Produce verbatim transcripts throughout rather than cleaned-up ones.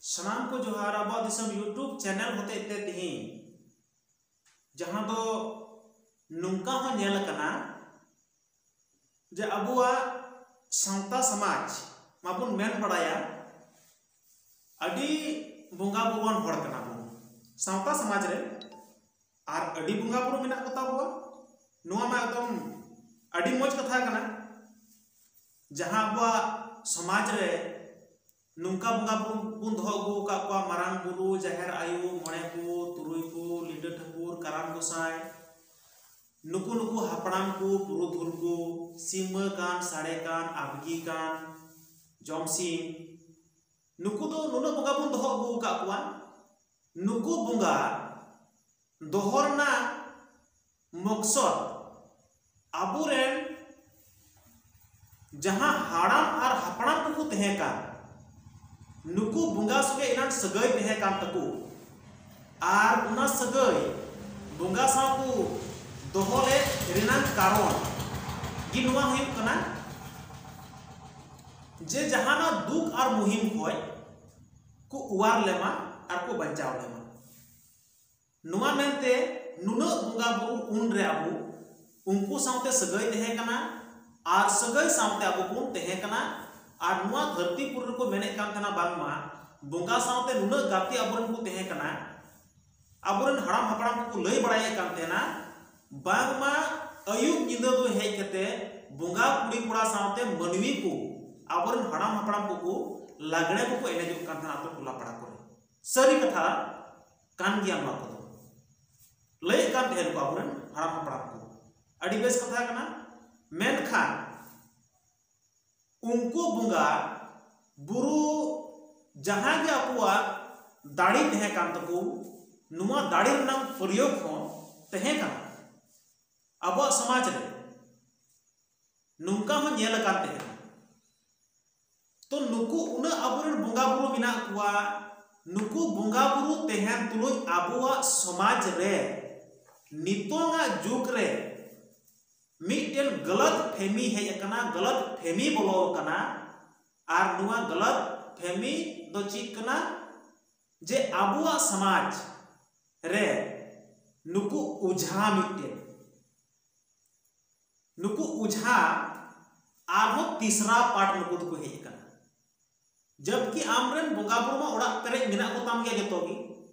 ᱥᱟᱱᱟᱢ ᱠᱚ ᱡᱚᱦᱟᱨ᱾ ᱟᱵᱚᱣᱟᱜ ᱫᱤᱥᱚᱢ YouTube channel ᱦᱚᱛᱮᱡ ᱛᱮ ᱛᱮᱦᱮᱧ ᱡᱟᱦᱟᱸ ᱫᱚ ᱱᱚᱝᱠᱟ ᱦᱚᱸ ᱧᱮᱞ ᱟᱠᱟᱱᱟ ᱡᱮ ᱟᱵᱚᱣᱟᱜ ᱥᱟᱶᱛᱟ ᱥᱚᱢᱟᱡᱽ ᱢᱟᱵᱚᱱ ᱢᱮᱱ ᱵᱟᱲᱟᱭᱟ ᱟᱹᱰᱤ ᱵᱚᱸᱜᱟ ᱵᱩᱨᱩᱣᱟᱱ ᱦᱚᱲ ᱠᱟᱱᱟ ᱵᱚᱱ ᱥᱟᱶᱛᱟ ᱥᱚᱢᱟᱡᱽ ᱨᱮ, ᱟᱨ ᱟᱹᱰᱤ ᱵᱚᱸᱜᱟ ᱵᱩᱨᱩ ᱢᱮᱱᱟᱜ ᱠᱚᱛᱟ ᱵᱚᱣᱟ᱾ ᱱᱚᱣᱟ ᱢᱟ ᱮᱠᱫᱚᱢ ᱟᱹᱰᱤ ᱢᱚᱡᱽ ᱠᱟᱛᱷᱟ ᱠᱟᱱᱟ᱾ ᱡᱟᱦᱟᱸ ᱟᱵᱚᱣᱟᱜ ᱥᱚᱢᱟᱡᱽ ᱨᱮ ᱱᱚᱝᱠᱟ ᱵᱚᱸᱜᱟ ᱵᱩᱨᱩ ᱵᱚᱱ ᱫᱚᱦᱚ ᱟᱹᱜᱩ ᱟᱠᱟᱫ ᱠᱚᱣᱟ, ᱢᱟᱨᱟᱝ ᱵᱩᱨᱩ, ᱡᱟᱦᱮᱨ ᱟᱭᱳ, ᱢᱚᱬᱮ ᱠᱚ, ᱛᱩᱨᱩᱭ ᱠᱚ, ᱞᱤᱴᱟᱹ ᱴᱷᱟᱹᱠᱩᱨ, ᱠᱟᱨᱟᱢ ᱜᱚᱸᱥᱟᱭ, ᱱᱩᱠᱩ ᱱᱩᱠᱩ ᱦᱟᱯᱲᱟᱢ ᱠᱚ, ᱯᱩᱨᱩᱫᱷᱩᱞ ᱠᱚ, ᱥᱤᱢᱟᱹ ᱠᱟᱱ, ᱥᱟᱲᱮ ᱠᱟᱱ, ᱟᱵᱜᱤ ᱠᱟᱱ, ᱡᱚᱢᱥᱤᱢ, ᱱᱩᱠᱩ ᱫᱚ ᱱᱩᱱᱟᱹᱜ ᱵᱚᱸᱜᱟ ᱵᱚᱱ ᱫᱚᱦᱚ ᱟᱹᱜᱩ ᱟᱠᱟᱫ ᱠᱚᱣᱟ᱾ ᱱᱩᱠᱩ ᱵᱚᱸᱜᱟ ᱫᱚᱦᱚ ᱨᱮᱱᱟᱜ ᱢᱚᱠᱥᱚᱫ ᱟᱵᱚᱨᱮᱱ ᱡᱟᱦᱟᱸ ᱦᱟᱲᱟᱢ ᱟᱨ ᱦᱟᱯᱲᱟᱢ ᱠᱚᱠᱚ ᱛᱟᱦᱮᱸ ᱠᱟᱱ, ᱱᱩᱠᱩ ᱵᱚᱸᱜᱟ ᱥᱚᱸᱜᱮ ᱮᱱᱟᱝ ᱥᱟᱹᱜᱟᱹᱭ ᱛᱟᱦᱮᱸ ᱠᱟᱱ ᱛᱟᱠᱚ, ᱟᱨ ᱚᱱᱟ ᱥᱟᱹᱜᱟᱹᱭ ᱵᱚᱸᱜᱟ ᱥᱟᱶ ᱠᱚ ᱫᱚᱦᱚ ᱞᱮᱫ ᱨᱮᱱᱟᱜ ᱠᱟᱨᱚᱱ ᱜᱮ ᱱᱚᱣᱟ ᱦᱩᱭᱩᱜ ᱠᱟᱱᱟ ᱡᱮ ᱡᱟᱦᱟᱱᱟᱜ ᱫᱩᱠ ᱟᱨ ᱢᱩᱦᱤᱢ ᱠᱷᱚᱡ ᱠᱚ ᱚᱣᱟᱨ ᱞᱮᱢᱟ ᱟᱨ ᱠᱚ ᱵᱟᱧᱪᱟᱣ ᱞᱮᱢᱟ᱾ ᱱᱚᱣᱟ ᱢᱮᱱᱛᱮ ᱱᱩᱱᱟᱹᱜ ᱵᱚᱸᱜᱟ ᱵᱩᱨᱩ ᱩᱱ ᱨᱮ ᱟᱵᱚ ᱩᱱᱠᱩ ᱥᱟᱶᱛᱮ ᱥᱟᱹᱜᱟᱹᱭ ᱛᱟᱦᱮᱸ ᱠᱟᱱᱟ, ᱟᱨ ᱥᱟᱹᱜᱟᱹᱭ ᱥᱟᱶᱛᱮ ᱟᱵᱚ ᱵᱚᱱ ᱛᱟᱦᱮᱸ ᱠᱟᱱᱟ᱾ ᱟᱨ ᱱᱚᱣᱟ ᱫᱷᱟᱹᱨᱛᱤ ᱯᱩᱨᱤ ᱨᱮᱠᱚ ᱢᱮᱱᱮᱫ ᱠᱟᱱ ᱛᱟᱦᱮᱱᱟ ᱵᱟᱝᱢᱟ ᱵᱚᱸᱜᱟ ᱥᱟᱶᱛᱮ ᱱᱩᱱᱟᱹᱜ ᱜᱟᱛᱮ ᱟᱵᱚᱨᱮᱱ ᱠᱚ ᱛᱟᱦᱮᱸ ᱠᱟᱱᱟ, ᱟᱵᱚᱨᱮᱱ ᱦᱟᱲᱟᱢ ᱦᱟᱯᱲᱟᱢ ᱠᱚᱠᱚ ᱞᱟᱹᱭ ᱵᱟᱲᱟᱭᱮᱫ ᱠᱟᱱ ᱛᱟᱦᱮᱱᱟ ᱵᱟᱝᱢᱟ ᱟᱹᱭᱩᱵ ᱧᱤᱫᱟᱹ ᱫᱚ ᱦᱮᱡ ᱠᱟᱛᱮ ᱵᱚᱸᱜᱟ ᱠᱩᱲᱤ ᱠᱚᱲᱟ ᱥᱟᱶᱛᱮ ᱢᱟᱹᱱᱢᱤ ᱠᱚ, ᱟᱵᱚᱨᱮᱱ ᱦᱟᱲᱟᱢ ᱦᱟᱯᱲᱟᱢ ᱠᱚᱠᱚ ᱞᱟᱜᱽᱲᱮ ᱠᱚᱠᱚ ᱮᱱᱮᱡᱚᱜ ᱠᱟᱱ ᱛᱟᱦᱮᱱᱟ ᱟᱛᱳ ᱴᱚᱞᱟ ᱯᱟᱲᱟ ᱠᱚᱨᱮ᱾ ᱥᱟᱹᱨᱤ ᱠᱟᱛᱷᱟ ᱠᱟᱱ ᱜᱮᱭᱟ ᱱᱚᱣᱟ ᱠᱚᱫᱚ᱾ ᱞᱟᱹᱭᱮᱫ ᱠᱟᱱ ᱛᱟᱦᱮᱸ ᱠᱚ ᱟᱵᱚᱨᱮᱱ ᱦᱟᱲᱟᱢ ᱦᱟᱯᱲᱟᱢ ᱠᱚ, ᱟᱹᱰᱤ ᱵᱮᱥ ᱠᱟᱛᱷᱟ ᱠᱟᱱᱟ᱾ ᱢᱮᱱᱠᱷᱟᱱ ᱩᱱᱠᱩ ᱵᱚᱸᱜᱟ ᱵᱩᱨᱩ ᱡᱟᱦᱟᱸ ᱜᱮ ᱟᱠᱚᱣᱟᱜ ᱫᱟᱲᱮ ᱛᱟᱦᱮᱸ ᱠᱟᱱ ᱛᱟᱠᱚ, ᱱᱚᱣᱟ ᱫᱟᱲᱮ ᱨᱮᱱᱟᱜ ᱯᱨᱚᱭᱳᱜᱽ ᱦᱚᱸ ᱛᱟᱦᱮᱸ ᱠᱟᱱᱟ᱾ ᱟᱵᱚᱣᱟᱜ ᱥᱚᱢᱟᱡᱽ ᱨᱮ ᱱᱚᱝᱠᱟ ᱦᱚᱸ ᱧᱮᱞ ᱟᱠᱟᱱ ᱛᱟᱦᱮᱸ ᱠᱟᱱᱟ᱾ ᱛᱚ ᱱᱩᱠᱩ ᱩᱱᱟᱹᱜ ᱟᱵᱚᱨᱮᱱ ᱵᱚᱸᱜᱟ ᱵᱩᱨᱩ ᱢᱮᱱᱟᱜ ᱠᱚᱣᱟ, ᱱᱩᱠᱩ ᱵᱚᱸᱜᱟ ᱵᱩᱨᱩ ᱛᱟᱦᱮᱱ ᱛᱩᱞᱩᱡ ᱟᱵᱚᱣᱟᱜ ᱥᱚᱢᱟᱡᱽ ᱨᱮ ᱱᱤᱛᱚᱝᱟᱜ ᱡᱩᱜᱽ ᱨᱮ ᱢᱤᱫᱴᱮᱱ ᱜᱟᱞᱟᱛ ᱯᱷᱮᱢᱤ ᱦᱮᱡ ᱟᱠᱟᱱᱟ, ᱜᱟᱞᱟᱛ ᱯᱷᱮᱢᱤ ᱵᱚᱞᱚ ᱟᱠᱟᱱᱟ᱾ ᱟᱨ ᱱᱚᱣᱟ ᱜᱟᱞᱟᱛ ᱯᱷᱮᱢᱤ ᱫᱚ ᱪᱮᱫ ᱠᱟᱱᱟ? ᱡᱮ ᱟᱵᱚᱣᱟᱜ ᱥᱚᱢᱟᱡᱽ ᱨᱮ ᱱᱩᱠᱩ ᱚᱡᱷᱟ ᱢᱤᱫᱴᱮᱱ, ᱱᱩᱠᱩ ᱚᱡᱷᱟ ᱟᱨᱦᱚᱸ ᱛᱤᱥᱨᱟ ᱯᱟᱴ ᱱᱩᱠᱩ ᱫᱚᱠᱚ ᱦᱮᱡ ᱟᱠᱟᱱᱟ᱾ ᱡᱚᱵᱠᱤ ᱟᱢᱨᱮᱱ ᱵᱚᱸᱜᱟ ᱵᱩᱨᱩ ᱢᱟ ᱚᱲᱟᱜ ᱯᱮᱨᱮᱡ ᱢᱮᱱᱟᱜ ᱠᱚᱛᱟᱢ ᱜᱮᱭᱟ ᱡᱚᱛᱚ ᱜᱮ,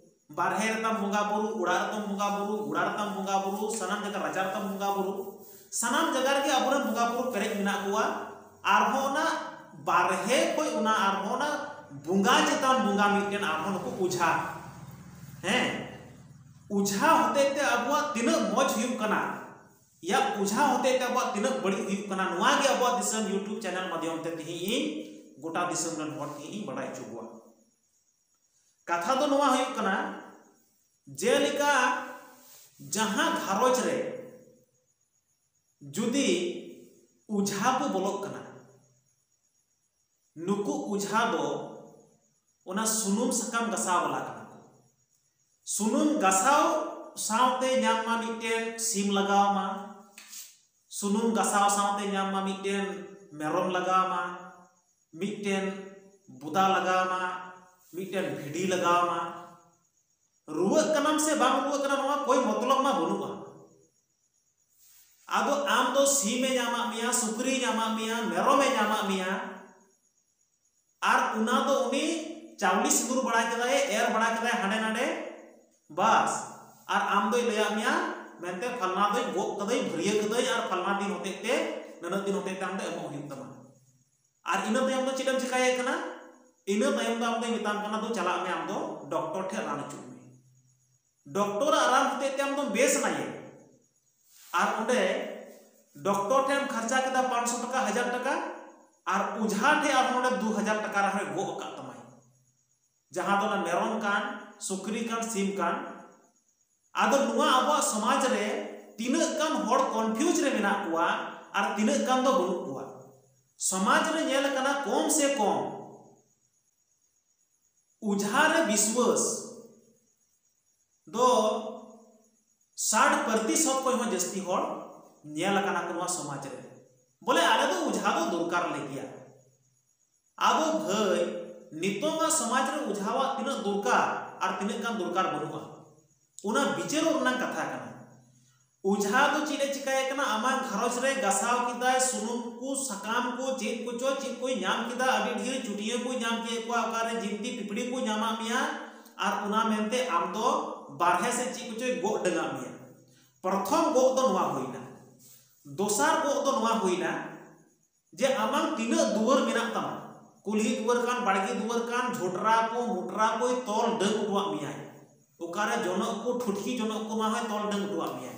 ᱵᱟᱨᱦᱮ ᱨᱮᱛᱟᱢ ᱵᱚᱸᱜᱟ ᱵᱩᱨᱩ, ᱚᱲᱟᱜ ᱨᱮᱛᱟᱢ ᱵᱚᱸᱜᱟ ᱵᱩᱨᱩ, ᱜᱚᱲᱟ ᱨᱮᱛᱟᱢ ᱵᱚᱸᱜᱟ ᱵᱩᱨᱩ, ᱥᱟᱱᱟᱢ ᱡᱟᱭᱜᱟ ᱨᱟᱪᱟ ᱨᱮᱛᱟᱢ ᱵᱚᱸᱜᱟ ᱵᱩᱨᱩ, ᱥᱟᱱᱟᱢ ᱡᱟᱭᱜᱟ ᱨᱮᱜᱮ ᱟᱵᱚᱨᱮᱱ ᱵᱚᱸᱜᱟ ᱵᱩᱨᱩ ᱯᱮᱨᱮᱡ ᱢᱮᱱᱟᱜ ᱠᱚᱣᱟ᱾ ᱟᱨᱦᱚᱸ ᱚᱱᱟ ᱵᱟᱨᱦᱮ ᱠᱷᱚᱡ ᱚᱱᱟ ᱟᱨᱦᱚᱸ ᱚᱱᱟ ᱵᱚᱸᱜᱟ ᱪᱮᱛᱟᱱ ᱵᱚᱸᱜᱟ ᱢᱤᱫᱴᱮᱱ ᱟᱨᱦᱚᱸ ᱱᱩᱠᱩ ᱚᱡᱷᱟ, ᱦᱮᱸ, ᱚᱡᱷᱟ ᱦᱚᱛᱮᱡ ᱛᱮ ᱟᱵᱚᱣᱟᱜ ᱛᱤᱱᱟᱹᱜ ᱢᱚᱡᱽ ᱦᱩᱭᱩᱜ ᱠᱟᱱᱟ, ᱭᱟ ᱚᱡᱷᱟ ᱦᱚᱛᱮᱡ ᱛᱮ ᱟᱵᱚᱣᱟᱜ ᱛᱤᱱᱟᱹᱜ ᱵᱟᱹᱲᱤᱡ ᱦᱩᱭᱩᱜ ᱠᱟᱱᱟ, ᱱᱚᱣᱟ ᱜᱮ ᱟᱵᱚᱣᱟᱜ ᱫᱤᱥᱚᱢ YouTube ᱪᱮᱱᱮᱞ ᱢᱟᱫᱽᱫᱷᱚᱢ ᱛᱮ ᱛᱮᱦᱮᱧ ᱤᱧ ᱜᱚᱴᱟ ᱫᱤᱥᱚᱢ ᱨᱮᱱ ᱦᱚᱲ ᱛᱮᱦᱮᱧ ᱤᱧ ᱵᱟᱲᱟᱭ ᱦᱚᱪᱚ ᱠᱚᱣᱟ᱾ ᱠᱟᱛᱷᱟ ᱫᱚ ᱱᱚᱣᱟ ᱦᱩᱭᱩᱜ ᱠᱟᱱᱟ, ᱡᱮᱞᱮᱠᱟ ᱡᱟᱦᱟᱸ ᱜᱷᱟᱨᱚᱸᱡᱽ ᱨᱮ ᱡᱩᱫᱤ ᱚᱡᱷᱟ ᱠᱚ ᱵᱚᱞᱚᱜ ᱠᱟᱱᱟ, ᱱᱩᱠᱩ ᱚᱡᱷᱟ ᱫᱚ ᱚᱱᱟ ᱥᱩᱱᱩᱢ ᱥᱟᱠᱟᱢ ᱜᱟᱥᱟᱣ ᱵᱟᱞᱟ ᱠᱟᱱᱟ ᱠᱚ᱾ ᱥᱩᱱᱩᱢ ᱜᱟᱥᱟᱣ ᱥᱟᱶᱛᱮ ᱧᱟᱢ ᱢᱟ ᱢᱤᱫᱴᱮᱱ ᱥᱤᱢ ᱞᱟᱜᱟᱣ ᱢᱟ, ᱥᱩᱱᱩᱢ ᱜᱟᱥᱟᱣ ᱥᱟᱶᱛᱮ ᱧᱟᱢ ᱢᱟ ᱢᱤᱫᱴᱮᱱ ᱢᱮᱨᱚᱢ ᱞᱟᱜᱟᱣ ᱢᱟ, ᱢᱤᱫᱴᱮᱱ ᱵᱚᱫᱟ ᱞᱟᱜᱟᱣ ᱢᱟ, ᱢᱤᱫᱴᱮᱱ ᱵᱷᱤᱰᱤ ᱞᱟᱜᱟᱣ ᱢᱟ᱾ ᱨᱩᱣᱟᱹᱜ ᱠᱟᱱᱟᱢ ᱥᱮ ᱵᱟᱢ ᱨᱩᱣᱟᱹᱜ ᱠᱟᱱᱟ, ᱱᱚᱣᱟ ᱠᱳᱭ ᱢᱚᱛᱞᱚᱵ ᱢᱟ ᱵᱟᱹᱱᱩᱜᱼᱟ᱾ ᱟᱫᱚ ᱟᱢ ᱫᱚ ᱥᱤᱢᱮ ᱧᱟᱢᱟᱜ ᱢᱮᱭᱟ, ᱥᱩᱠᱨᱤᱭ ᱧᱟᱢᱟᱜ ᱢᱮᱭᱟ, ᱢᱮᱨᱚᱢᱮ ᱧᱟᱢᱟᱜ ᱢᱮᱭᱟ, ᱟᱨ ᱚᱱᱟ ᱫᱚ ᱩᱱᱤ ᱪᱟᱣᱞᱮ ᱥᱤᱸᱫᱩᱨ ᱵᱟᱲᱟ ᱠᱮᱫᱟᱭ, ᱮᱨ ᱵᱟᱲᱟ ᱠᱮᱫᱟᱭ ᱦᱟᱸᱰᱮ ᱱᱟᱰᱮ, ᱵᱟᱥ, ᱟᱨ ᱟᱢ ᱫᱚᱭ ᱞᱟᱹᱭᱟᱫ ᱢᱮᱭᱟ ᱢᱮᱱᱛᱮ, ᱯᱷᱟᱞᱱᱟ ᱫᱚᱧ ᱜᱚᱜ ᱠᱟᱹᱫᱟᱹᱧ, ᱵᱷᱟᱹᱨᱭᱟᱹ ᱠᱟᱹᱫᱟᱹᱧ, ᱟᱨ ᱯᱷᱟᱞᱱᱟ ᱫᱤᱱ ᱦᱚᱛᱮᱡ ᱛᱮ, ᱱᱩᱱᱟᱹᱜ ᱫᱤᱱ ᱦᱚᱛᱮᱡ ᱛᱮ ᱟᱢ ᱫᱚ ᱮᱢᱚᱜ ᱦᱩᱭᱩᱜ ᱛᱟᱢᱟ᱾ ᱟᱨ ᱤᱱᱟᱹ ᱛᱟᱭᱚᱢ ᱫᱚ ᱪᱮᱫ ᱮᱢ ᱪᱮᱠᱟᱭᱮᱫ ᱠᱟᱱᱟ? ᱤᱱᱟᱹ ᱛᱟᱭᱚᱢ ᱫᱚ ᱟᱢ ᱫᱚᱭ ᱢᱮᱛᱟᱢ ᱠᱟᱱᱟ, "ᱫᱩ ᱪᱟᱞᱟᱜ ᱢᱮ, ᱟᱢ ᱫᱚ ᱰᱚᱠᱴᱚᱨ ᱴᱷᱮᱱ ᱨᱟᱱ ᱦᱚᱪᱚᱜ ᱢᱮ᱾" ᱰᱚᱠᱴᱚᱨᱟᱜ ᱨᱟᱱ ᱦᱚᱛᱮᱡ ᱛᱮ ᱟᱢ ᱫᱚᱢ ᱵᱮᱥ ᱮᱱᱟᱭᱮ, ᱟᱨ ᱚᱸᱰᱮ ᱰᱚᱠᱴᱚᱨ ᱴᱷᱮᱱ ᱮᱢ ᱠᱷᱚᱨᱪᱟ ᱠᱮᱫᱟ ᱯᱟᱸᱪᱥᱚ ᱴᱟᱠᱟ, ᱦᱟᱡᱟᱨ ᱴᱟᱠᱟ, ᱟᱨ ᱚᱡᱷᱟ ᱴᱷᱮᱱ ᱟᱨᱦᱚᱸ ᱚᱸᱰᱮ ᱫᱩ ᱦᱟᱡᱟᱨ ᱴᱟᱠᱟ ᱨᱮᱦᱚᱸᱭ ᱜᱚᱜ ᱟᱠᱟᱫ ᱛᱟᱢᱟᱭ, ᱡᱟᱦᱟᱸ ᱫᱚ ᱚᱱᱟ ᱢᱮᱨᱚᱢ ᱠᱟᱱ, ᱥᱩᱠᱨᱤ ᱠᱟᱱ, ᱥᱤᱢ ᱠᱟᱱ᱾ ᱟᱫᱚ ᱱᱚᱣᱟ ᱟᱵᱚᱣᱟᱜ ᱥᱚᱢᱟᱡᱽ ᱨᱮ ᱛᱤᱱᱟᱹᱜ ᱜᱟᱱ ᱦᱚᱲ confuse ᱨᱮ ᱢᱮᱱᱟᱜ ᱠᱚᱣᱟ ᱟᱨ ᱛᱤᱱᱟᱹᱜ ᱜᱟᱱ ᱫᱚ ᱵᱟᱹᱱᱩᱜ ᱠᱚᱣᱟ᱾ ᱥᱚᱢᱟᱡᱽ ᱨᱮ ᱧᱮᱞ ᱟᱠᱟᱱᱟ, ᱠᱚᱢ ᱥᱮ ᱠᱚᱢ ᱚᱡᱷᱟ ᱨᱮ ᱵᱤᱥᱣᱟᱹᱥ ᱫᱚ ᱥᱟᱴ ᱯᱨᱚᱛᱤᱥᱚᱛ ᱠᱷᱚᱱ ᱦᱚᱸ ᱡᱟᱹᱥᱛᱤ ᱦᱚᱲ ᱧᱮᱞ ᱟᱠᱟᱱᱟ ᱠᱚ ᱱᱚᱣᱟ ᱥᱚᱢᱟᱡᱽ ᱨᱮ᱾ ᱵᱚᱞᱮ, ᱟᱞᱮ ᱫᱚ ᱚᱡᱷᱟ ᱫᱚ ᱫᱚᱨᱠᱟᱨ ᱞᱮ ᱜᱮᱭᱟ᱾ ᱟᱫᱚ ᱵᱷᱟᱹᱭ, ᱱᱤᱛᱚᱝᱟᱜ ᱥᱚᱢᱟᱡᱽ ᱨᱮ ᱚᱡᱷᱟᱣᱟᱜ ᱛᱤᱱᱟᱹᱜ ᱫᱚᱨᱠᱟᱨ ᱟᱨ ᱛᱤᱱᱟᱹᱜ ᱜᱟᱱ ᱫᱚᱨᱠᱟᱨ ᱵᱟᱹᱱᱩᱜᱼᱟ, ᱚᱱᱟ ᱵᱤᱪᱟᱹᱨᱚᱜ ᱨᱮᱱᱟᱜ ᱠᱟᱛᱷᱟ ᱠᱟᱱᱟ᱾ ᱚᱡᱷᱟ ᱫᱚ ᱪᱮᱫ ᱮ ᱪᱤᱠᱟᱭᱮ ᱠᱟᱱᱟ? ᱟᱢᱟᱜ ᱜᱷᱟᱨᱚᱸᱡᱽ ᱨᱮ ᱜᱟᱥᱟᱣ ᱠᱮᱫᱟᱭ, ᱥᱩᱱᱩᱢ ᱠᱚ, ᱥᱟᱠᱟᱢ ᱠᱚ, ᱪᱮᱫ ᱠᱚᱪᱚ ᱪᱮᱫ ᱠᱚᱭ ᱧᱟᱢ ᱠᱮᱫᱟ, ᱟᱹᱰᱤ ᱰᱷᱮᱨ ᱪᱩᱴᱭᱟᱹ ᱠᱚᱭ ᱧᱟᱢ ᱠᱮᱫ ᱠᱚᱣᱟ, ᱚᱠᱟᱨᱮ ᱡᱤᱱᱛᱤ ᱯᱤᱯᱲᱤ ᱠᱚ ᱧᱟᱢᱟᱜ ᱢᱮᱭᱟ, ᱟᱨ ᱚᱱᱟ ᱢᱮᱱᱛᱮ ᱟᱢ ᱫᱚ ᱵᱟᱨᱦᱮ ᱥᱮᱫ ᱪᱮᱫ ᱠᱚᱪᱚᱭ ᱜᱚᱜ ᱰᱟᱹᱝᱟᱜ ᱢᱮᱭᱟ᱾ ᱯᱨᱚᱛᱷᱚᱢ ᱜᱚᱜ ᱫᱚ ᱱᱚᱣᱟ ᱦᱩᱭᱱᱟ᱾ ᱫᱚᱥᱟᱨ ᱜᱚᱜ ᱫᱚ ᱱᱚᱣᱟ ᱦᱩᱭᱱᱟ ᱡᱮ ᱟᱢᱟᱜ ᱛᱤᱱᱟᱹᱜ ᱫᱩᱣᱟᱹᱨ ᱢᱮᱱᱟᱜ ᱛᱟᱢᱟ, ᱠᱩᱞᱦᱤ ᱫᱩᱣᱟᱹᱨ ᱠᱟᱱ, ᱵᱟᱲᱜᱮ ᱫᱩᱣᱟᱹᱨ ᱠᱟᱱ, ᱡᱷᱚᱴᱨᱟ ᱠᱚ, ᱢᱚᱴᱨᱟ ᱠᱚᱭ ᱛᱚᱞ ᱰᱟᱹᱝ ᱦᱚᱴᱚᱣᱟᱜ ᱢᱮᱭᱟᱭ᱾ ᱚᱠᱟᱨᱮ ᱡᱚᱱᱚᱜ ᱠᱚ, ᱴᱷᱩᱴᱠᱤ ᱡᱚᱱᱚᱜ ᱠᱚ, ᱚᱱᱟ ᱦᱚᱸᱭ ᱛᱚᱞ ᱰᱟᱹᱝ ᱦᱚᱴᱚᱣᱟᱜ ᱢᱮᱭᱟᱭ᱾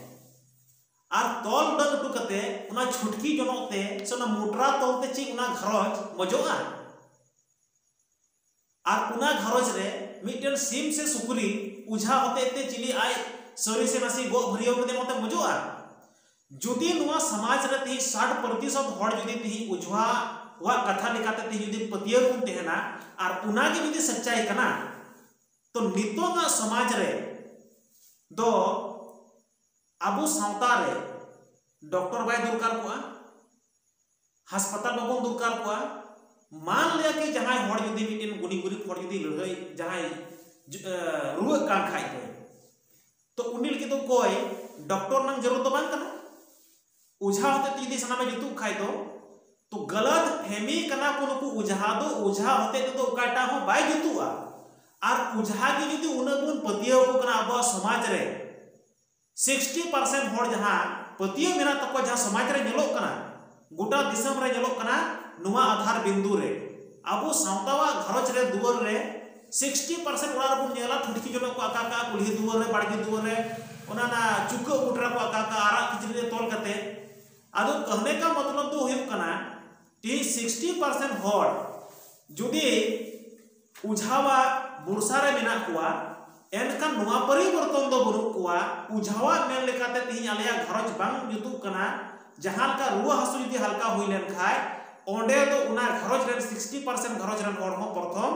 ᱟᱨ ᱛᱚᱞ ᱰᱟᱹᱝ ᱦᱚᱴᱚ ᱠᱟᱛᱮ ᱚᱱᱟ ᱪᱷᱩᱴᱠᱤ ᱡᱚᱱᱚᱜ ᱛᱮ ᱥᱮ ᱚᱱᱟ ᱢᱚᱴᱨᱟ ᱛᱚᱞ ᱛᱮ ᱪᱮᱫ ᱚᱱᱟ ᱜᱷᱟᱨᱚᱸᱡᱽ ᱢᱚᱡᱚᱜᱼᱟ? ᱟᱨ ᱚᱱᱟ ᱜᱷᱟᱨᱚᱸᱡᱽ ᱨᱮ ᱢᱤᱫᱴᱮᱱ ᱥᱤᱢ ᱥᱮ ᱥᱩᱠᱨᱤ ᱚᱡᱷᱟ ᱦᱚᱛᱮᱡ ᱛᱮ ᱪᱤᱞᱤ ᱟᱡ ᱥᱟᱹᱨᱤ ᱥᱮ ᱱᱟᱥᱮ ᱜᱚᱜ ᱵᱷᱟᱹᱨᱭᱟᱹᱣ ᱠᱟᱛᱮ ᱱᱚᱛᱮ ᱢᱚᱡᱚᱜᱼᱟ? ᱡᱩᱫᱤ ᱱᱚᱣᱟ ᱥᱚᱢᱟᱡᱽ ᱨᱮ ᱛᱮᱦᱮᱧ ᱥᱟᱴ ᱯᱨᱚᱛᱤᱥᱚᱛ ᱦᱚᱲ ᱡᱩᱫᱤ ᱛᱮᱦᱮᱧ ᱚᱡᱷᱟᱣᱟᱜ ᱠᱟᱛᱷᱟ ᱞᱮᱠᱟᱛᱮ ᱛᱮᱦᱮᱧ ᱡᱩᱫᱤ ᱯᱟᱹᱛᱭᱟᱹᱣ ᱵᱚᱱ ᱛᱟᱦᱮᱱᱟ, ᱟᱨ ᱚᱱᱟᱜᱮ ᱡᱩᱫᱤ ᱥᱟᱪᱪᱟᱭ ᱠᱟᱱᱟ, ᱛᱚ ᱱᱤᱛᱚᱜᱟᱜ ᱥᱚᱢᱟᱡᱽ ᱨᱮ ᱫᱚ ᱟᱵᱚ ᱥᱟᱶᱛᱟ ᱨᱮ ᱰᱚᱠᱴᱚᱨ ᱵᱟᱭ ᱫᱚᱨᱠᱟᱨ ᱠᱚᱜᱼᱟ, ᱦᱟᱥᱯᱟᱛᱟᱞ ᱵᱟᱵᱚᱱ ᱫᱚᱨᱠᱟᱨ ᱠᱚᱣᱟ᱾ ᱢᱟᱱ ᱞᱮᱭᱟ ᱠᱤ ᱡᱟᱦᱟᱸᱭ ᱦᱚᱲ ᱡᱩᱫᱤ ᱢᱤᱫᱴᱮᱱ ᱜᱩᱱᱤ ᱜᱩᱨᱤᱵ ᱦᱚᱲ ᱡᱩᱫᱤ ᱞᱟᱹᱲᱦᱟᱹᱭ ᱡᱟᱦᱟᱸᱭ ᱡᱩ-, ᱮ, ᱨᱩᱣᱟᱹᱜ ᱠᱟᱱ ᱠᱷᱟᱡ ᱫᱚ, ᱛᱚ ᱩᱱᱤ ᱞᱟᱹᱜᱤᱫ ᱫᱚ ᱚᱠᱚᱭ ᱰᱚᱠᱴᱚᱨ ᱨᱮᱱᱟᱜ ᱡᱟᱹᱨᱩᱲ ᱫᱚ ᱵᱟᱝ ᱠᱟᱱᱟ᱾ ᱚᱡᱷᱟ ᱦᱚᱛᱮ ᱛᱮ ᱡᱩᱫᱤ ᱥᱟᱱᱟᱢᱮ ᱡᱩᱛᱩᱜ ᱠᱷᱟᱡ ᱫᱚ, ᱛᱚ ᱜᱟᱞᱟᱛ ᱯᱷᱮᱢᱤ ᱠᱟᱱᱟ ᱠᱚ ᱱᱩᱠᱩ ᱚᱡᱷᱟ ᱫᱚ᱾ ᱚᱡᱷᱟ ᱦᱚᱛᱮ ᱛᱮᱫᱚ ᱚᱠᱟᱴᱟᱜ ᱦᱚᱸ ᱵᱟᱭ ᱡᱩᱛᱩᱜᱼᱟ᱾ ᱟᱨ ᱚᱡᱷᱟ ᱜᱮ ᱡᱩᱫᱤ ᱩᱱᱟᱹᱜ ᱵᱚᱱ ᱯᱟᱹᱛᱭᱟᱹᱣ ᱟᱠᱚ ᱠᱟᱱᱟ ᱟᱵᱚᱣᱟᱜ ᱥᱚᱢᱟᱡᱽ ᱨᱮ, ᱥᱤᱠᱥᱴᱤ ᱯᱟᱨᱥᱮᱱᱴ ᱦᱚᱲ ᱡᱟᱦᱟᱸ ᱯᱟᱹᱛᱭᱟᱹᱣ ᱢᱮᱱᱟᱜ ᱛᱟᱠᱚᱣᱟ, ᱡᱟᱦᱟᱸ ᱥᱚᱢᱟᱡᱽ ᱨᱮ ᱧᱮᱞᱚᱜ ᱠᱟᱱᱟ, ᱜᱚᱴᱟ ᱫᱤᱥᱚᱢ ᱨᱮ ᱧᱮᱞᱚᱜ ᱠᱟᱱᱟ, ᱱᱚᱣᱟ ᱟᱫᱷᱟᱨ ᱵᱤᱱᱫᱩ ᱨᱮ ᱟᱵᱚ ᱥᱟᱶᱛᱟᱣᱟᱜ ᱜᱷᱟᱨᱚᱸᱡᱽ ᱨᱮ, ᱫᱩᱣᱟᱹᱨ ᱨᱮ ᱥᱤᱠᱥᱴᱤ ᱯᱟᱨᱥᱮᱱᱴ ᱚᱲᱟᱜ ᱨᱮᱵᱚᱱ ᱧᱮᱞᱟ, ᱴᱷᱩᱴᱠᱤ ᱡᱚᱱᱚᱜ ᱠᱚ ᱟᱠᱟ ᱠᱟᱜᱼᱟ, ᱠᱩᱞᱦᱤ ᱫᱩᱣᱟᱹᱨ ᱨᱮ, ᱵᱟᱲᱜᱮ ᱫᱩᱣᱟᱹᱨ ᱨᱮ, ᱚᱱᱟ ᱚᱱᱟ ᱪᱩᱠᱟᱹᱜ ᱢᱚᱴᱨᱟ ᱠᱚ ᱟᱠᱟ ᱠᱟᱜᱼᱟ, ᱟᱨᱟᱜ ᱠᱤᱪᱨᱤᱡ ᱨᱮ ᱛᱚᱞ ᱠᱟᱛᱮ᱾ ᱟᱫᱚ ᱠᱟᱹᱦᱱᱮ ᱠᱟ ᱢᱚᱛᱞᱚᱵ ᱫᱚ ᱦᱩᱭᱩᱜ ᱠᱟᱱᱟ, ᱛᱮᱦᱤᱧ ᱥᱤᱠᱥᱴᱤ ᱯᱟᱨᱥᱮᱱᱴ ᱦᱚᱲ ᱡᱩᱫᱤ ᱚᱡᱷᱟᱣᱟᱜ ᱵᱷᱚᱨᱥᱟ ᱨᱮ ᱢᱮᱱᱟᱜ ᱠᱚᱣᱟ, ᱮᱱᱠᱷᱟᱱ ᱱᱚᱣᱟ ᱯᱚᱨᱤᱵᱚᱨᱛᱚᱱ ᱫᱚ ᱵᱟᱹᱱᱩᱜ ᱠᱚᱣᱟ᱾ ᱚᱡᱷᱟᱣᱟᱜ ᱢᱮᱱ ᱞᱮᱠᱟᱛᱮ ᱛᱮᱦᱤᱧ ᱟᱞᱮᱭᱟᱜ ᱜᱷᱟᱨᱚᱸᱡᱽ ᱵᱟᱝ ᱡᱩᱛᱩᱜ ᱠᱟᱱᱟ, ᱡᱟᱦᱟᱸ ᱞᱮᱠᱟ ᱨᱩᱣᱟᱹ ᱦᱟᱹᱥᱩ ᱡᱩᱫᱤ ᱦᱟᱞᱠᱟ ᱦᱩᱭ ᱞᱮᱱ ᱠᱷᱟᱡ, ᱚᱸᱰᱮ ᱫᱚ ᱚᱱᱟ ᱜᱷᱟᱨᱚᱸᱡᱽ ᱨᱮᱱ ᱥᱤᱠᱥᱴᱤ ᱯᱟᱨᱥᱮᱱᱴ ᱜᱷᱟᱨᱚᱸᱡᱽ ᱨᱮᱱ ᱦᱚᱲ ᱦᱚᱸ ᱯᱨᱚᱛᱷᱚᱢ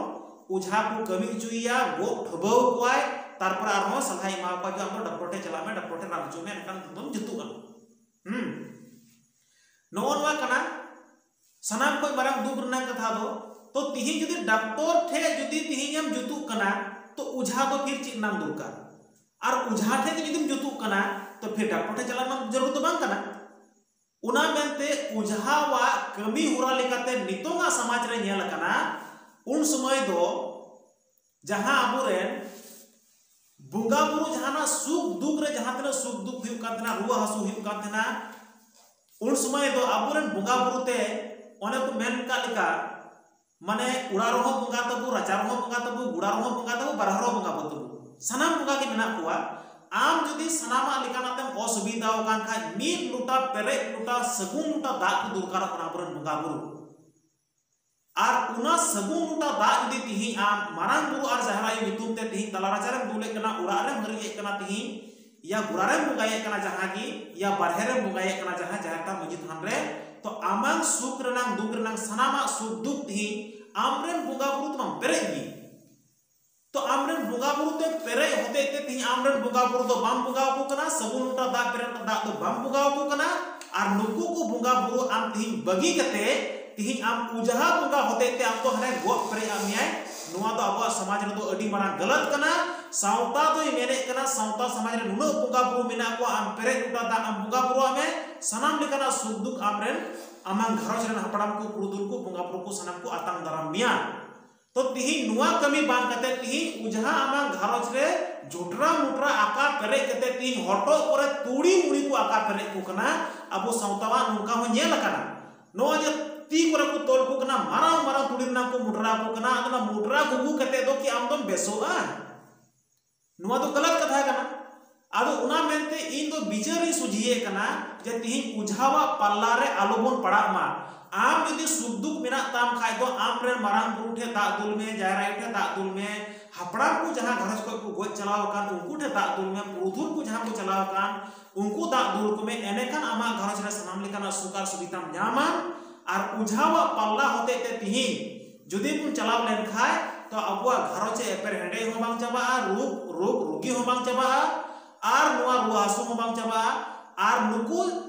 ᱚᱡᱷᱟ ᱠᱚ ᱠᱟᱹᱢᱤ ᱦᱚᱪᱚᱭᱮᱭᱟ, ᱜᱚᱜ ᱴᱷᱟᱹᱵᱟᱹᱣ ᱠᱚᱣᱟᱭ, ᱛᱟᱨᱯᱚᱨᱮ ᱟᱨᱦᱚᱸ ᱥᱟᱞᱦᱟᱭ ᱮᱢᱟ ᱠᱚᱣᱟ ᱡᱮ ᱟᱢ ᱫᱚ ᱰᱟᱠᱛᱚᱨ ᱴᱷᱮᱱ ᱪᱟᱞᱟᱜ ᱢᱮ, ᱰᱟᱠᱛᱚᱨ ᱴᱷᱮᱱ ᱨᱟᱱ ᱦᱚᱪᱚᱜ ᱢᱮ, ᱮᱱᱠᱷᱟᱱ ᱫᱚᱢ ᱡᱩᱛᱩᱜᱼᱟ᱾ ᱦᱩᱸ, ᱱᱚᱜᱼᱚ ᱱᱚᱣᱟ ᱠᱟᱱᱟ ᱥᱟᱱᱟᱢ ᱠᱷᱚᱱ ᱢᱟᱨᱟᱝ ᱫᱩᱠ ᱨᱮᱱᱟᱜ ᱠᱟᱛᱷᱟ ᱫᱚ᱾ ᱛᱚ ᱛᱤᱦᱤᱧ ᱡᱩᱫᱤ ᱰᱟᱠᱛᱚᱨ ᱴᱷᱮᱡ ᱡᱩᱫᱤ ᱛᱤᱦᱤᱧ ᱮᱢ ᱡᱩᱛᱩᱜ ᱠᱟᱱᱟ, ᱛᱚ ᱚᱡᱷᱟ ᱫᱚ ᱯᱷᱤᱨ ᱪᱮᱫ ᱨᱮᱱᱟᱜ ᱫᱚᱨᱠᱟᱨ? ᱟᱨ ᱚᱡᱷᱟ ᱴᱷᱮᱡ ᱜᱮ ᱡᱩᱫᱤᱢ ᱡᱩᱛᱩᱜ ᱠᱟᱱᱟ, ᱛᱚ ᱯᱷᱤᱨ ᱰᱟᱠᱛᱚᱨ ᱴᱷᱮᱡ ᱪᱟᱞᱟᱜ ᱨᱮᱱᱟᱜ ᱡᱟᱹᱨᱩᱲ ᱫᱚ ᱵᱟᱝ ᱠᱟᱱᱟ᱾ ᱚᱱᱟ ᱢᱮᱱᱛᱮ ᱚᱡᱷᱟᱣᱟᱜ ᱠᱟᱹᱢᱤ ᱦᱚᱨᱟ ᱞᱮᱠᱟᱛᱮ ᱱᱤᱛᱚᱝᱟᱜ ᱥᱚᱢᱟᱡᱽ ᱨᱮ ᱧᱮᱞ ᱟᱠᱟᱱᱟ, ᱩᱱ ᱥᱚᱢᱚᱭ ᱫᱚ ᱡᱟᱦᱟᱸ ᱟᱵᱚᱨᱮᱱ ᱵᱚᱸᱜᱟ ᱵᱩᱨᱩ ᱡᱟᱦᱟᱱᱟᱜ ᱥᱩᱠ ᱫᱩᱠ ᱨᱮ, ᱡᱟᱦᱟᱸ ᱛᱤᱱᱟᱹᱜ ᱥᱩᱠ ᱫᱩᱠ ᱦᱩᱭᱩᱜ ᱠᱟᱱ ᱛᱟᱦᱮᱱᱟ, ᱨᱩᱣᱟᱹ ᱦᱟᱹᱥᱩ ᱦᱩᱭᱩᱜ ᱠᱟᱱ ᱛᱟᱦᱮᱱᱟ, ᱩᱱ ᱥᱚᱢᱚᱭ ᱫᱚ ᱟᱵᱚᱨᱮᱱ ᱵᱚᱸᱜᱟ ᱵᱩᱨᱩ ᱛᱮ, ᱚᱱᱮ ᱠᱚ ᱢᱮᱱ ᱠᱟᱜ ᱞᱮᱠᱟ, ᱢᱟᱱᱮ ᱚᱲᱟᱜ ᱨᱮᱦᱚᱸ ᱵᱚᱸᱜᱟ ᱛᱟᱵᱚ, ᱨᱟᱪᱟ ᱨᱮᱦᱚᱸ ᱵᱚᱸᱜᱟ ᱛᱟᱵᱚ, ᱜᱚᱲᱟ ᱨᱮᱦᱚᱸ ᱵᱚᱸᱜᱟ ᱛᱟᱵᱚ, ᱵᱟᱨᱦᱮ ᱨᱮᱦᱚᱸ ᱵᱚᱸᱜᱟ ᱛᱟᱵᱚ, ᱥᱟᱱᱟᱢ ᱵᱚᱸᱜᱟ ᱜᱮ ᱢᱮᱱᱟᱜ ᱠᱚᱣᱟ᱾ ᱟᱢ ᱡᱩᱫᱤ ᱥᱟᱱᱟᱢᱟᱜ ᱞᱮᱠᱟᱱᱟᱜ ᱛᱮᱢ ᱚᱥᱩᱵᱤᱫᱷᱟ ᱟᱠᱟᱱ ᱠᱷᱟᱡ, ᱢᱤᱫ ᱞᱚᱴᱟ ᱯᱮᱨᱮᱡ ᱞᱚᱴᱟ, ᱥᱟᱹᱜᱩᱱ ᱞᱚᱴᱟ ᱫᱟᱜ ᱠᱚ ᱫᱚᱨᱠᱟᱨᱚᱜ ᱠᱟᱱᱟ ᱟᱵᱚᱨᱮᱱ ᱵᱚᱸᱜᱟ ᱵᱩᱨᱩ᱾ ᱟᱨ ᱚᱱᱟ ᱥᱟᱹᱜᱩᱱ ᱞᱚᱴᱟ ᱫᱟᱜ ᱡᱩᱫᱤ ᱛᱤᱦᱤᱧ ᱟᱢ ᱢᱟᱨᱟᱝ ᱵᱩᱨᱩ ᱟᱨ ᱡᱟᱦᱮᱨ ᱟᱭᱳ ᱧᱩᱛᱩᱢ ᱛᱮ ᱛᱤᱦᱤᱧ ᱛᱟᱞᱟ ᱨᱟᱪᱟ ᱨᱮᱢ ᱫᱩᱞᱮᱫ ᱠᱟᱱᱟ, ᱚᱲᱟᱜ ᱨᱮᱢ ᱦᱟᱹᱨᱤᱭᱮᱫ ᱠᱟᱱᱟ ᱛᱤᱦᱤᱧ, ᱭᱟ ᱜᱚᱲᱟ ᱨᱮᱢ ᱵᱚᱸᱜᱟᱭᱮᱫ ᱠᱟᱱᱟ ᱡᱟᱦᱟᱸ ᱜᱮ, ᱭᱟ ᱵᱟᱨᱦᱮ ᱨᱮᱢ ᱵᱚᱸᱜᱟᱭᱮᱫ ᱠᱟᱱᱟ ᱡᱟᱦᱟᱸ ᱡᱟᱦᱮᱨ ᱛᱷᱟᱱ ᱢᱟᱹᱡᱷᱤ ᱛᱷᱟᱱ ᱨᱮ, ᱛᱚ ᱟᱢᱟᱝ ᱥᱩᱠ ᱨᱮᱱᱟᱝ ᱫᱩᱠ ᱨᱮᱱᱟᱝ ᱥᱟᱱᱟᱢᱟᱜ ᱥᱩᱠ ᱫᱩᱠ ᱛᱤᱦᱤᱧ ᱟᱢᱨᱮᱱ ᱵᱚᱸᱜᱟ ᱵᱩᱨᱩ ᱛᱮᱢᱟᱢ ᱯᱮᱨᱮᱡ ᱜᱮ᱾ ᱛᱚ ᱟᱢᱨᱮᱱ ᱵᱚᱸᱜᱟ ᱵᱩᱨᱩ ᱛᱮ ᱯᱮᱨᱮᱡ ᱦᱚᱛᱮᱡ ᱛᱮ ᱛᱤᱦᱤᱧ ᱟᱢᱨᱮᱱ ᱵᱚᱸᱜᱟ ᱵᱩᱨᱩ ᱫᱚ ᱵᱟᱢ ᱵᱚᱸᱜᱟ ᱟᱠᱚ ᱠᱟᱱᱟ, ᱥᱟᱹᱜᱩᱱ ᱞᱚᱴᱟ ᱫᱟᱜ ᱯᱮᱨᱮᱡ ᱫᱟᱜ ᱫᱚ ᱵᱟᱢ ᱵᱚᱸᱜᱟ ᱟᱠᱚ ᱠᱟᱱᱟ᱾ ᱟᱨ ᱱᱩᱠᱩ ᱠᱚ ᱵᱚᱸᱜᱟ ᱵᱩᱨᱩ ᱟᱢ ᱛᱤᱦᱤᱧ ᱵᱟᱹᱜᱤ ᱠᱟᱛᱮ ᱛᱤᱦᱤᱧ ᱟᱢ ᱚᱡᱷᱟ ᱵᱚᱸᱜᱟ ᱦᱚᱛᱮᱡ ᱛᱮ ᱟᱢ ᱫᱚ ᱦᱟᱱᱮ ᱜᱚᱜ ᱯᱮᱨᱮᱡ ᱟᱫ ᱢᱮᱭᱟᱭ᱾ ᱱᱚᱣᱟ ᱫᱚ ᱟᱵᱚᱣᱟᱜ ᱥᱚᱢᱟᱡᱽ ᱨᱮᱫᱚ ᱟᱹᱰᱤ ᱢᱟᱨᱟᱝ ᱜᱟᱞᱟᱛ ᱠᱟᱱᱟ᱾ ᱥᱟᱶᱛᱟ ᱫᱚᱭ ᱢᱮᱱᱮᱫ ᱠᱟᱱᱟ, ᱥᱟᱶᱛᱟ ᱥᱚᱢᱟᱡᱽ ᱨᱮ ᱱᱩᱱᱟᱹᱜ ᱵᱚᱸᱜᱟ ᱵᱩᱨᱩ ᱢᱮᱱᱟᱜ ᱠᱚᱣᱟ, ᱟᱢ ᱯᱮᱨᱮᱡ ᱞᱚᱴᱟ ᱫᱟᱜ ᱟᱢ ᱵᱚᱸᱜᱟ ᱵᱩᱨᱩ ᱟᱜ ᱢᱮ, ᱥᱟᱱᱟᱢ ᱞᱮᱠᱟᱱᱟᱜ ᱥᱩᱠ ᱫᱩᱠ ᱟᱢᱨᱮᱱ ᱟᱢᱟᱝ ᱜᱷᱟᱨᱚᱸᱡᱽ ᱨᱮᱱ ᱦᱟᱯᱲᱟᱢ ᱠᱚ, ᱯᱩᱨᱩᱫᱷᱩᱞ ᱠᱚ, ᱵᱚᱸᱜᱟ ᱵᱩᱨᱩ ᱠᱚ ᱥᱟᱱᱟᱢ ᱠᱚ ᱟᱛᱟᱝ ᱫᱟᱨᱟᱢ ᱢᱮᱭᱟ᱾ ᱛᱚ ᱛᱤᱦᱤᱧ ᱱᱚᱣᱟ ᱠᱟᱹᱢᱤ ᱵᱟᱝ ᱠᱟᱛᱮ ᱛᱤᱦᱤᱧ ᱚᱡᱷᱟ ᱟᱢᱟᱜ ᱜᱷᱟᱨᱚᱸᱡᱽ ᱨᱮ ᱡᱷᱩᱴᱨᱟ ᱢᱩᱴᱨᱟ ᱟᱠᱟ ᱯᱮᱨᱮᱡ ᱠᱟᱛᱮ ᱛᱤᱦᱤᱧ ᱦᱚᱴᱚᱜ ᱠᱚᱨᱮ ᱛᱩᱲᱤ ᱢᱩᱲᱤ ᱠᱚ ᱟᱠᱟ ᱯᱮᱨᱮᱡ ᱠᱚ ᱠᱟᱱᱟ᱾ ᱟᱵᱚ ᱥᱟᱶᱛᱟᱣᱟᱜ ᱱᱚᱝᱠᱟ ᱦᱚᱸ ᱧᱮᱞ ᱟᱠᱟᱱᱟ, ᱱᱚᱣᱟ ᱡᱮ ᱛᱤ ᱠᱚᱨᱮ ᱠᱚ ᱛᱚᱞ ᱠᱚ ᱠᱟᱱᱟ, ᱢᱟᱨᱟᱝ ᱢᱟᱨᱟᱝ ᱛᱩᱲᱤ ᱨᱮᱱᱟᱜ ᱠᱚ ᱢᱩᱴᱨᱟ ᱠᱚ ᱠᱟᱱᱟ, ᱟᱫᱚ ᱚᱱᱟ ᱢᱩᱴᱨᱟ ᱜᱩᱜᱩ ᱠᱟᱛᱮ ᱫᱚ ᱠᱤ ᱟᱢ ᱫᱚᱢ ᱵᱮᱥᱚᱜᱼᱟ? ᱱᱚᱣᱟ ᱫᱚ ᱜᱟᱞᱟᱛ ᱠᱟᱛᱷᱟ ᱠᱟᱱᱟ᱾ ᱟᱫᱚ ᱚᱱᱟ ᱢᱮᱱᱛᱮ ᱤᱧ ᱫᱚ ᱵᱤᱪᱟᱹᱨᱤᱧ ᱥᱚᱡᱷᱮᱭᱮᱫ ᱠᱟᱱᱟ ᱡᱮ ᱛᱤᱦᱤᱧ ᱚᱡᱷᱟᱣᱟᱜ ᱯᱟᱞᱞᱟ ᱨᱮ ᱟᱞᱚᱵᱚᱱ ᱯᱟᱲᱟᱜ ᱢᱟ᱾ ᱟᱢ ᱡᱩᱫᱤ ᱥᱩᱠ ᱫᱩᱠ ᱢᱮᱱᱟᱜ ᱛᱟᱢ ᱠᱷᱟᱡ ᱫᱚ ᱟᱢᱨᱮᱱ ᱢᱟᱨᱟᱝ ᱵᱩᱨᱩ ᱴᱷᱮᱱ ᱫᱟᱜ ᱫᱩᱞ ᱢᱮ, ᱡᱟᱦᱮᱨ ᱟᱭᱳ ᱴᱷᱮᱱ ᱫᱟᱜ ᱫᱩᱞ ᱢᱮ, ᱦᱟᱯᱲᱟᱢ ᱠᱚ ᱡᱟᱦᱟᱸ ᱜᱷᱟᱨᱚᱸᱡᱽ ᱠᱷᱚᱱ ᱠᱚ ᱜᱚᱡ ᱪᱟᱞᱟᱣ ᱟᱠᱟᱱ ᱩᱱᱠᱩ ᱴᱷᱮᱱ ᱫᱟᱜ ᱫᱩᱞ ᱢᱮ, ᱯᱩᱨᱩᱫᱷᱩᱞ ᱠᱚ ᱡᱟᱦᱟᱸ ᱠᱚ ᱪᱟᱞᱟᱣ ᱟᱠᱟᱱ ᱩᱱᱠᱩ ᱫᱟᱜ ᱫᱩᱞ ᱠᱚᱢᱮ, ᱮᱸᱰᱮᱠᱷᱟᱱ ᱟᱢᱟᱜ ᱜᱷᱟᱨᱚᱸᱡᱽ ᱨᱮ ᱥᱟᱱᱟᱢ ᱞᱮᱠᱟᱱᱟᱜ ᱥᱩᱠ ᱟᱨ ᱥᱩᱵᱤᱫᱷᱟᱢ ᱧᱟᱢᱟ᱾ ᱟᱨ ᱚᱡᱷᱟᱣᱟᱜ ᱯᱟᱞᱞᱟ ᱦᱚᱛᱮᱡ ᱛᱮ ᱛᱤᱦᱤᱧ ᱡᱩᱫᱤ ᱵᱚᱱ ᱪᱟᱞᱟᱣ ᱞᱮᱱᱠᱷᱟᱡ ᱛᱚ ᱟᱵᱚᱣᱟᱜ ᱜᱷᱟᱨᱚᱸᱡᱽ ᱨᱮ ᱮᱯᱮᱨ ᱦᱮᱸᱰᱮᱡ ᱦᱚᱸ ᱵᱟᱝ ᱪᱟᱵᱟᱜᱼᱟ, ᱨᱳᱜᱽ ᱨᱳᱜᱽ ᱨᱩᱜᱤ ᱦᱚᱸ ᱵᱟᱝ ᱪᱟᱵᱟᱜᱼᱟ, ᱟᱨ ᱱᱚᱣᱟ ᱨᱩᱣᱟᱹ ᱦᱟᱹᱥᱩ ᱦᱚᱸ ᱵᱟᱝ ᱪᱟᱵᱟᱜᱼᱟ, ᱟᱨ ᱱᱩᱠᱩ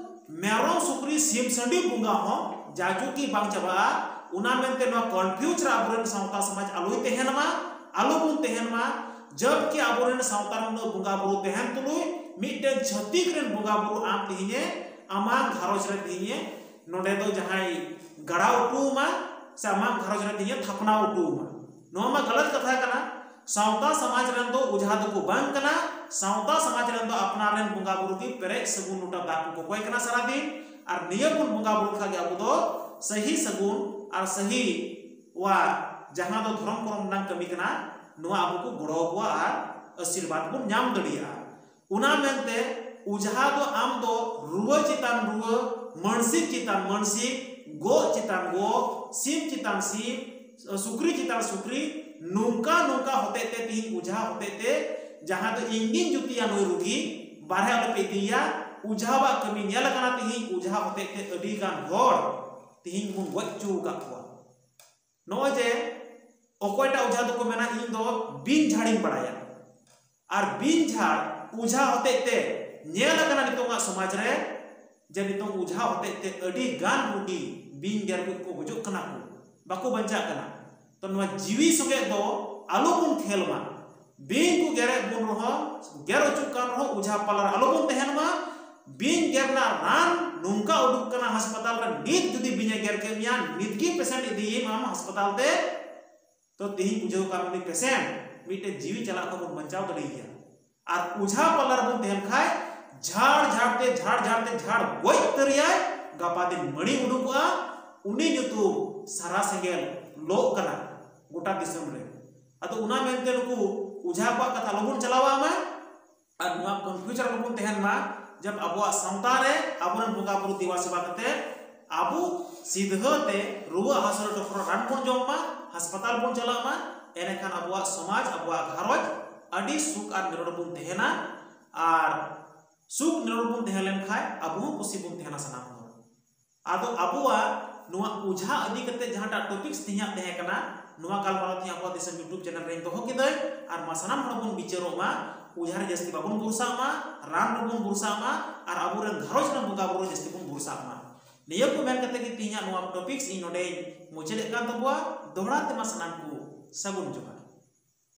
ᱢᱮᱨᱚᱢ ᱥᱩᱠᱨᱤ ᱥᱤᱢ ᱥᱟᱺᱰᱤ ᱵᱚᱸᱜᱟ ᱦᱚᱸ ᱡᱟᱡᱩᱜᱤ ᱵᱟᱝ ᱪᱟᱵᱟᱜᱼᱟ᱾ ᱚᱱᱟ ᱢᱮᱱᱛᱮ ᱱᱚᱣᱟ ᱠᱚᱱᱯᱷᱤᱭᱩᱡᱽ ᱨᱮ ᱟᱵᱚᱨᱮᱱ ᱥᱟᱶᱛᱟ ᱥᱚᱢᱟᱡᱽ ᱟᱞᱚᱭ ᱛᱟᱦᱮᱱ ᱢᱟ, ᱟᱞᱚ ᱵᱚᱱ ᱛᱟᱦᱮᱱ ᱢᱟ᱾ ᱡᱚᱵᱠᱤ ᱟᱵᱚᱨᱮᱱ ᱥᱟᱶᱛᱟ ᱨᱮᱱ ᱩᱱᱟᱹᱜ ᱵᱚᱸᱜᱟ ᱵᱩᱨᱩ ᱛᱟᱦᱮᱱ ᱛᱩᱞᱩᱡ ᱢᱤᱫᱴᱮᱱ ᱪᱷᱟᱹᱛᱤᱠ ᱨᱮᱱ ᱵᱚᱸᱜᱟ ᱵᱩᱨᱩ ᱟᱢ ᱛᱮᱦᱮᱧᱮ ᱟᱢᱟᱜ ᱜᱷᱟᱨᱚᱸᱡᱽ ᱨᱮ ᱛᱮᱦᱮᱧᱮ ᱱᱚᱰᱮ ᱫᱚ ᱡᱟᱦᱟᱸᱭ ᱜᱟᱲᱟᱣ ᱦᱚᱴᱚ ᱟᱢᱟ ᱥᱮ ᱟᱢᱟᱜ ᱜᱷᱟᱨᱚᱸᱡᱽ ᱨᱮ ᱛᱮᱦᱮᱧᱮ ᱛᱷᱟᱯᱱᱟᱣ ᱦᱚᱴᱚ ᱟᱢᱟ, ᱱᱚᱣᱟ ᱢᱟ ᱜᱟᱞᱟᱛ ᱠᱟᱛᱷᱟ ᱠᱟᱱᱟ᱾ ᱥᱟᱶᱛᱟ ᱥᱚᱢᱟᱡᱽ ᱨᱮᱱ ᱫᱚ ᱚᱡᱷᱟ ᱫᱚᱠᱚ ᱵᱟᱝ ᱠᱟᱱᱟ᱾ ᱥᱟᱶᱛᱟ ᱥᱚᱢᱟᱡᱽ ᱨᱮᱱ ᱫᱚ ᱟᱯᱱᱟᱨ ᱨᱮᱱ ᱵᱚᱸᱜᱟ ᱵᱩᱨᱩ ᱜᱮ ᱯᱮᱨᱮᱡ ᱥᱟᱹᱜᱩᱱ ᱞᱚᱴᱟ ᱫᱟᱜ ᱠᱚ ᱠᱚᱠᱚᱭ ᱠᱟᱱᱟ ᱥᱟᱨᱟᱫᱤᱱ᱾ ᱟᱨ ᱱᱤᱭᱟᱹ ᱵᱚᱱ ᱵᱚᱸᱜᱟ ᱵᱩᱨᱩ ᱞᱮᱠᱷᱟᱱ ᱜᱮ ᱟᱵᱚ ᱫᱚ ᱥᱟᱹᱦᱤ ᱥᱟᱹᱜᱩᱱ ᱟᱨ ᱥᱟᱹᱦᱤ ᱣᱟ ᱡᱟᱦᱟᱸ ᱫᱚ ᱫᱷᱚᱨᱚᱢ ᱠᱚᱨᱚᱢ ᱨᱮᱱᱟᱜ ᱠᱟᱹᱢᱤ ᱠᱟᱱᱟ, ᱱᱚᱣᱟ ᱟᱵᱚ ᱠᱚ ᱜᱚᱲᱚ ᱟᱠᱚᱣᱟ ᱟᱨ ᱟᱥᱤᱨᱵᱟᱫᱽ ᱵᱚᱱ ᱧᱟᱢ ᱫᱟᱲᱮᱭᱟᱜᱼᱟ᱾ ᱚᱱᱟ ᱢᱮᱱᱛᱮ ᱚᱡᱷᱟ ᱫᱚ ᱟᱢ ᱫᱚ ᱨᱩᱣᱟᱹ ᱪᱮᱛᱟᱱ ᱨᱩᱣᱟᱹ, ᱢᱟᱱᱥᱤᱠ ᱪᱮᱛᱟᱱ ᱢᱟᱱᱥᱤᱠ, ᱜᱚᱜ ᱪᱮᱛᱟᱱ ᱜᱚᱜ, ᱥᱤᱢ ᱪᱮᱛᱟᱱ ᱥᱤᱢ, ᱥᱩᱠᱨᱤ ᱪᱮᱛᱟᱱ ᱥᱩᱠᱨᱤ, ᱱᱚᱝᱠᱟ ᱱᱚᱝᱠᱟ ᱦᱚᱛᱮᱡ ᱛᱮ ᱛᱤᱦᱤᱧ ᱚᱡᱷᱟ ᱦᱚᱛᱮᱡ ᱛᱮ ᱡᱟᱦᱟᱸ ᱫᱚ ᱤᱧ ᱜᱤᱧ ᱡᱩᱛᱤᱭᱟ ᱱᱩᱭ ᱨᱩᱜᱤ, ᱵᱟᱨᱦᱮ ᱟᱞᱚᱯᱮ ᱤᱫᱤᱭᱮᱭᱟ, ᱚᱡᱷᱟᱣᱟᱜ ᱠᱟᱹᱢᱤ ᱧᱮᱞ ᱟᱠᱟᱱᱟ᱾ ᱛᱤᱦᱤᱧ ᱚᱡᱷᱟ ᱦᱚᱛᱮᱡ ᱛᱮ ᱟᱹᱰᱤ ᱜᱟᱱ ᱦᱚᱲ ᱛᱤᱦᱤᱧ ᱵᱚᱱ ᱜᱚᱡ ᱦᱚᱪᱚ ᱟᱠᱟᱫ ᱠᱚᱣᱟ᱾ ᱱᱚᱜᱼᱚᱭ ᱡᱮ ᱚᱠᱚᱭᱴᱟᱜ ᱚᱡᱷᱟ ᱫᱚᱠᱚ ᱢᱮᱱᱟ ᱤᱧ ᱫᱚ ᱵᱤᱧ ᱡᱷᱟᱲᱤᱧ ᱵᱟᱲᱟᱭᱟ, ᱟᱨ ᱵᱤᱧ ᱡᱷᱟᱲ ᱚᱡᱷᱟ ᱦᱚᱛᱮᱡ ᱛᱮ ᱧᱮᱞ ᱟᱠᱟᱱᱟ ᱱᱤᱛᱚᱝᱟᱜ ᱥᱚᱢᱟᱡᱽ ᱨᱮ ᱡᱮ ᱱᱤᱛᱚᱝ ᱚᱡᱷᱟ ᱦᱚᱛᱮᱡ ᱛᱮ ᱟᱹᱰᱤ ᱜᱟᱱ ᱨᱩᱜᱤ ᱵᱤᱧ ᱜᱮᱨ ᱠᱚ ᱜᱩᱡᱩᱜ ᱠᱟᱱᱟ ᱠᱚ, ᱵᱟᱠᱚ ᱵᱟᱧᱪᱟᱜ ᱠᱟᱱᱟ᱾ ᱛᱚ ᱱᱚᱣᱟ ᱡᱤᱣᱤ ᱥᱚᱸᱜᱮ ᱫᱚ ᱟᱞᱚ ᱵᱚᱱ ᱠᱷᱮᱞ ᱢᱟ᱾ ᱵᱤᱧ ᱠᱚ ᱜᱮᱨᱮᱫ ᱵᱚᱱ ᱨᱮᱦᱚᱸ, ᱜᱮᱨ ᱦᱚᱪᱚᱜ ᱠᱟᱱ ᱨᱮᱦᱚᱸ ᱚᱡᱷᱟ ᱯᱟᱞᱟᱨ ᱟᱞᱚ ᱵᱚᱱ ᱛᱟᱦᱮᱱ ᱢᱟ᱾ ᱵᱤᱧ ᱜᱮᱨ ᱨᱮᱱᱟᱜ ᱨᱟᱱ ᱱᱚᱝᱠᱟ ᱩᱰᱩᱠ ᱠᱟᱱᱟ ᱦᱟᱥᱯᱟᱛᱟᱞ ᱨᱮ, ᱱᱤᱛ ᱡᱩᱫᱤ ᱵᱤᱧ ᱮ ᱜᱮᱨ ᱠᱮᱫ ᱢᱮᱭᱟ, ᱱᱤᱛ ᱜᱮ ᱯᱮᱥᱮᱱᱴ ᱤᱫᱤᱭᱮᱢ ᱟᱢ ᱦᱟᱥᱯᱟᱛᱟᱞ ᱛᱮ᱾ ᱛᱚ ᱛᱤᱦᱤᱧ ᱵᱩᱡᱷᱟᱹᱣ ᱠᱟᱜ ᱢᱮ, ᱩᱱᱤ ᱯᱮᱥᱮᱱᱴ ᱢᱤᱫᱴᱮᱱ ᱡᱤᱣᱤ ᱪᱟᱞᱟᱜ ᱠᱷᱚᱱ ᱵᱚᱱ ᱵᱟᱧᱪᱟᱣ ᱫᱟᱲᱮᱭᱟᱭᱟ᱾ ᱟᱨ ᱚᱡᱷᱟ ᱯᱟᱞᱟᱨ ᱵᱚᱱ ᱛᱟᱦᱮᱱ ᱠᱷᱟᱡ ᱡᱷᱟᱲ ᱡᱷᱟᱲ ᱛᱮ, ᱡᱷᱟᱲ ᱡᱷᱟᱲ ᱛᱮ ᱡᱷᱟᱲ ᱜᱚᱡ ᱩᱛᱟᱹᱨᱮᱭᱟᱭ, ᱜᱟᱯᱟ ᱫᱤᱱ ᱢᱟᱹᱲᱤ ᱩᱰᱩᱠᱚᱜᱼᱟ, ᱩᱱᱤ ᱧᱩᱛᱩᱢ ᱥᱟᱨᱟ ᱥᱮᱸᱜᱮᱞ ᱞᱚᱜ ᱠᱟᱱᱟ ᱜᱚᱴᱟ ᱫᱤᱥᱚᱢ ᱨᱮ᱾ ᱟᱫᱚ ᱚᱱᱟ ᱢᱮᱱᱛᱮ ᱱᱩᱠᱩ ᱚᱡᱷᱟ ᱠᱚᱣᱟᱜ ᱠᱟᱛᱷᱟ ᱟᱞᱚᱵᱚᱱ ᱪᱟᱞᱟᱣᱟ ᱢᱟ᱾ ᱟᱨ ᱱᱚᱣᱟ ᱠᱚᱱᱯᱷᱤᱭᱩᱡᱽ ᱨᱮ ᱟᱞᱚᱵᱚᱱ ᱛᱟᱦᱮᱱ ᱢᱟ᱾ ᱡᱟᱵ ᱟᱵᱚᱣᱟᱜ ᱥᱟᱶᱛᱟ ᱨᱮ ᱟᱵᱚᱨᱮᱱ ᱵᱚᱸᱜᱟ ᱵᱩᱨᱩ ᱫᱮᱵᱟ ᱥᱮᱵᱟ ᱠᱟᱛᱮ ᱟᱵᱚ ᱥᱤᱫᱷᱟᱹ ᱛᱮ ᱨᱩᱣᱟᱹ ᱦᱟᱹᱥᱩ ᱨᱮ ᱴᱚᱠᱨᱚ ᱨᱟᱱ ᱵᱚᱱ ᱡᱚᱢ ᱢᱟ, ᱦᱟᱥᱯᱟᱛᱟᱞ ᱵᱚᱱ ᱪᱟᱞᱟᱜ ᱢᱟ, ᱮᱸᱰᱮᱠᱷᱟᱱ ᱟᱵᱚᱣᱟᱜ ᱥᱚᱢᱟᱡᱽ, ᱟᱵᱚᱣᱟᱜ ᱜᱷᱟᱨᱚᱸᱡᱽ ᱟᱹᱰᱤ ᱥᱩᱠ ᱟᱨ ᱱᱤᱨᱚᱲ ᱵᱚᱱ ᱛᱟᱦᱮᱱᱟ᱾ ᱟᱨ ᱥᱩᱠ ᱱᱤᱨᱚᱲ ᱵᱚᱱ ᱛᱟᱦᱮᱸ ᱞᱮᱱ ᱠᱷᱟᱡ ᱟᱵᱚ ᱦᱚᱸ ᱠᱩᱥᱤ ᱵᱚᱱ ᱛᱟᱦᱮᱱᱟ ᱥᱟᱱᱟᱢ ᱦᱚᱲ᱾ ᱟᱫᱚ ᱟᱵᱚᱣᱟᱜ ᱱᱚᱣᱟ ᱚᱡᱷᱟ ᱤᱫᱤ ᱠᱟᱛᱮ ᱡᱟᱦᱟᱸᱴᱟᱜ ᱴᱚᱯᱤᱠᱥ ᱛᱮᱦᱮᱧᱟᱜ ᱛᱟᱦᱮᱸ ᱠᱟᱱᱟ, ᱱᱚᱣᱟ ᱜᱟᱞᱢᱟᱨᱟᱣ ᱛᱮᱦᱮᱧ ᱟᱵᱚᱣᱟᱜ ᱫᱤᱥᱚᱢ YouTube ᱪᱮᱱᱮᱞ ᱨᱮᱧ ᱫᱚᱦᱚ ᱠᱮᱫᱟᱹᱧ᱾ ᱟᱨ ᱢᱟ ᱥᱟᱱᱟᱢ ᱦᱚᱲ ᱵᱚᱱ ᱵᱤᱪᱟᱹᱨᱚᱜ ᱢᱟ, ᱚᱡᱷᱟ ᱨᱮ ᱡᱟᱹᱥᱛᱤ ᱵᱟᱵᱚᱱ ᱵᱷᱚᱨᱥᱟᱜ ᱢᱟ, ᱨᱟᱱ ᱨᱮᱵᱚᱱ ᱵᱷᱚᱨᱥᱟᱜ ᱢᱟ, ᱟᱨ ᱟᱵᱚᱨᱮᱱ ᱜᱷᱟᱨᱚᱸᱡᱽ ᱨᱮᱱ ᱵᱚᱸᱜᱟ ᱵᱩᱨᱩ ᱨᱮ ᱡᱟᱹᱥᱛᱤ ᱵᱚᱱ ᱵᱷᱚᱨᱥᱟᱜ ᱢᱟ᱾ ᱱᱤᱭᱟᱹ ᱠᱚ ᱢᱮᱱ ᱠᱟᱛᱮ ᱜᱮ ᱛᱮᱦᱮᱧᱟᱜ ᱱᱚᱣᱟ topics ᱤᱧ ᱱᱚᱰᱮᱧ ᱢᱩᱪᱟᱹᱫᱮᱫ ᱠᱟᱱ ᱛᱟᱵᱚᱣᱟ᱾ ᱫᱚᱦᱲᱟ ᱛᱮᱢᱟ ᱥᱟᱱᱟᱢ ᱠᱚ ᱥᱟᱹᱜᱩᱱ ᱡᱚᱦᱟᱨ᱾